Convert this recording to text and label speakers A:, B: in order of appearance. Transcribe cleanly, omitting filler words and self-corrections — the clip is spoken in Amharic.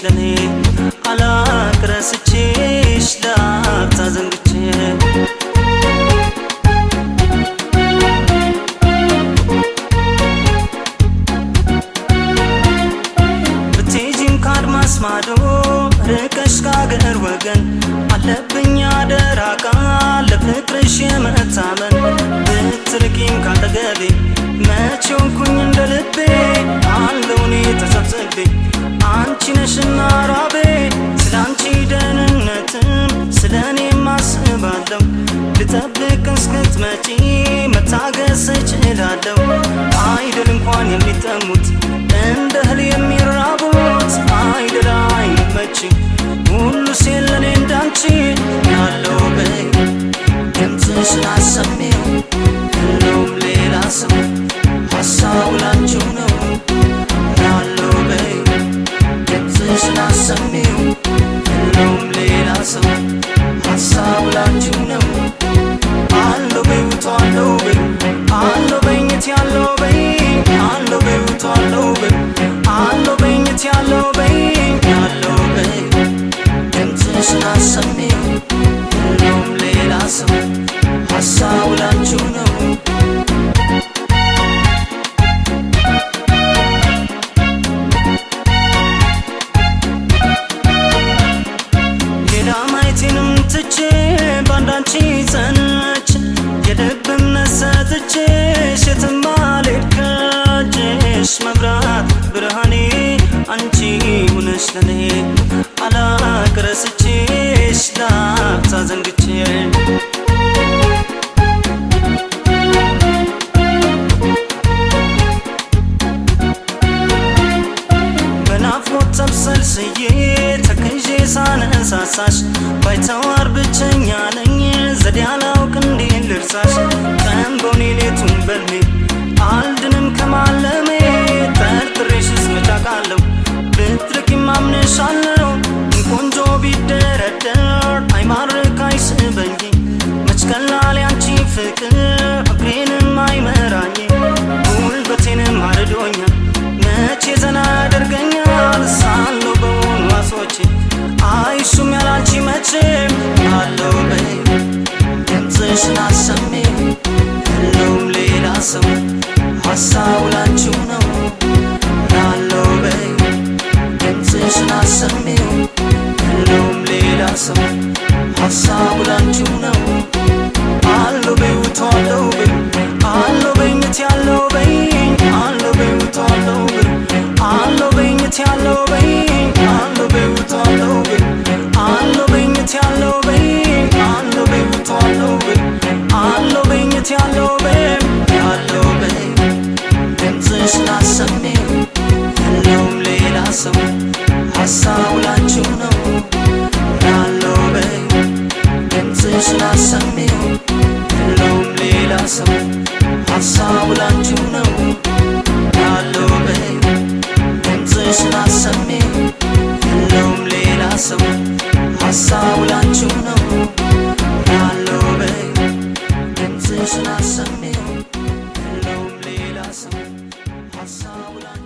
A: ለኔ አላቅ ረስቼሽ ላፍታ ዘንግቼ ብትሄጂም ካድማስ ማዶ ርቀሽ ካገር ወገን አለብኝ አደራ ቃል ለፍቅርሽ የመታመን ብትርቂም ካጠገቤ መቼ ሆንኩኝ እንደ ልቤ አለው እኔ ተሰብስቤ አንቺ ነሽና ራቤ ስላንቺ ደህንነትም ስለኔም አስባለሁ ልጠብቅ እስክትመጪ መታገስ እችላለሁ አይደል እንኳን የሚጠሙት እንደ እህል የሚራቡት አይደል አይመች ሁሉ ለኔ እንዳንቺ ያለው በይ ድምፅሽን አሰሚው የለውም ሌላ ሰው ሀሳቡ ላንቺው ነው ያለው በይ ድምፅሽን አሰሚው የለውም ሌላ ሰው ሀሳቡ ላንቺው ነው አለው በይ ውቶ አለው በይ አለው በይኝት ያለው በይ አለው በይ ውቶ አለው በይ አለው በይኝት ያለው በይ ያለው በይ ድምፅሽን አሰሚው የለውም ሌላ ሰው ሀሳቡ ላንቺው ነው። ሌላ ማየቴንም ትቼ ባንዳንቺ ጸንቼ የልብ እምነት ሰጥቼሽ የትም አልሄድ ከእጅሽ መብራት ብርሃኔ አንቺ ሁነሽ ለኔ አላቅ ረስቼሽ ላፍታ ዘንግቼ በናፍቆት ተብሰልስዬ ተክዤ ሳነሳሳሽ ባይተዋር ብቸኛ ነኝ ዘዴ አላውቅ እንዴት ልርሳሽ ቀን በውኔ ሌቱን በልሜ አልድንም ከማለሜ ጠርጥሬሽስ መች አውቃለሁ ብትርቂም አምንሻለሁ ቆንጆ ቢደረደር አይማርክ አይስበኝ መች ቀላል ያንቺ ፍቅር እግሬንም አይመራኝ ጉልበቴንም አርዶኛል መቼ ዘና ያደርገኛል ሳለው በሆኑ ዋሶቼ አይሹም ያላንቺ መቼም አለው በይ ድምፅሽን አሰሚው የለውም ሌላ ሰው ሀሳቡ ላንቺው ነው ያለው በይ ድምፅሽን አሰሚው የለውም ሌላ ሰው ሀሳቡ ላንቺው ነው አለው በይ ውቶ አለው በይ አለው በይኝት ያለው በይ አለው በይ ውቶ አለው በይ አለው በይኝት ያለው በይ አለው በይ ውቶ አለው በይ አለው በይኝት ያለው በይ አለው በይ ውቶ አለው በይ አለው በይኝት ያለው በይ ያለው በይ ድምፅሽን አሰሚው የለውም ሌላ ሰው ሀሳቡ ላንቺው ነው ያለው በይ ድምፅሽን አሰሚው የለውም ሌላ ሰው ሀሳቡ ላንቺው ነው ያለው በይ ድምፅሽን አሰሚው የለውም ሌላ ሰው ሀሳቡ ላንቺው ነው ያለው በይ ድምፅሽን አሰሚው የለውም ሌላ ሰው ሀሳቡ ላንቺው